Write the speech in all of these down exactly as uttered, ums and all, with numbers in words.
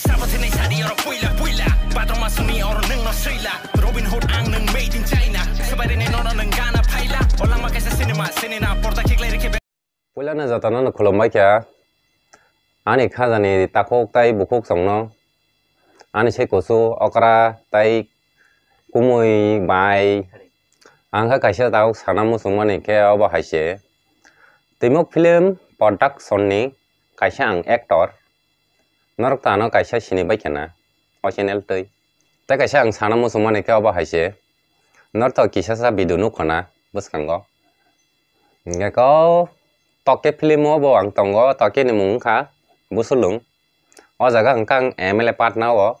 Sabathini sadi oro puila puila. Patong masuni oro nung no suila. Robin Hood ang nung made in China. Sabarini nono nung gana phaila. Olang makaisa cinema, cinema, porta khiklai rikhe. Puilano jotono no khulumbai kha. Ani khajani takhuk tai bukhuk songno. Ani se kusu okra tai kumui bai. Ang kha kaisa takhuk sana muchungmani khe obo hai se. Timok Film Production ni kaisa ang actor. Norok to ano kaisa sini bai khana o channel twi. Tei kaisa ang sana muchungmani khe obo hai se. Norok to kisa sa video nuk khana bwskango. Hingke ko Toke film o bo ang tongo, Toke ni mung wngkha Busulung. O jaga hwnkha ang M L A patna o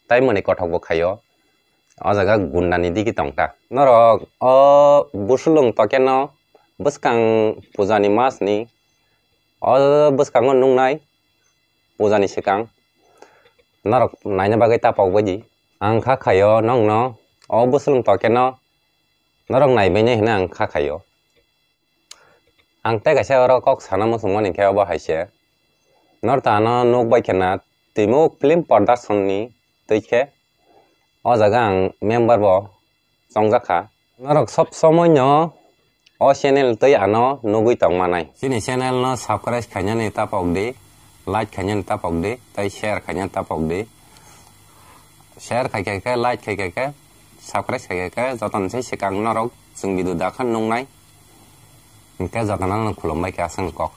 tai mani kothok bo khaio. O jaga gunda ni digi tongkha. Norok o Busulung Toke no bwskang puja ni mas ni o bwskango nungnai puja ni swkang norok naina bagwi tapok baidi. Ang kha khaio nongno o Busulung Toke no norok naibainai hwnwi ang kha khaio. Ang tei kaisa oro kok sana muchungmani khe obo hai se. Norok to ano nuk bai khena Timuk Film Production ni twi khe o jaga ang member bo chongjak kha. Norok sob somoi no o channel twi ano nugwi tong manai. Chini channel no subscribe khainani tapok di, like khainani tapok di, tei share khainani tapok di. Share khai khe khe, like khai khe khe, subscribe khai khe khe, jotono se swkang norok chwng video dakha nungnai. Hingke jotono no khulumbai khe aswk kok.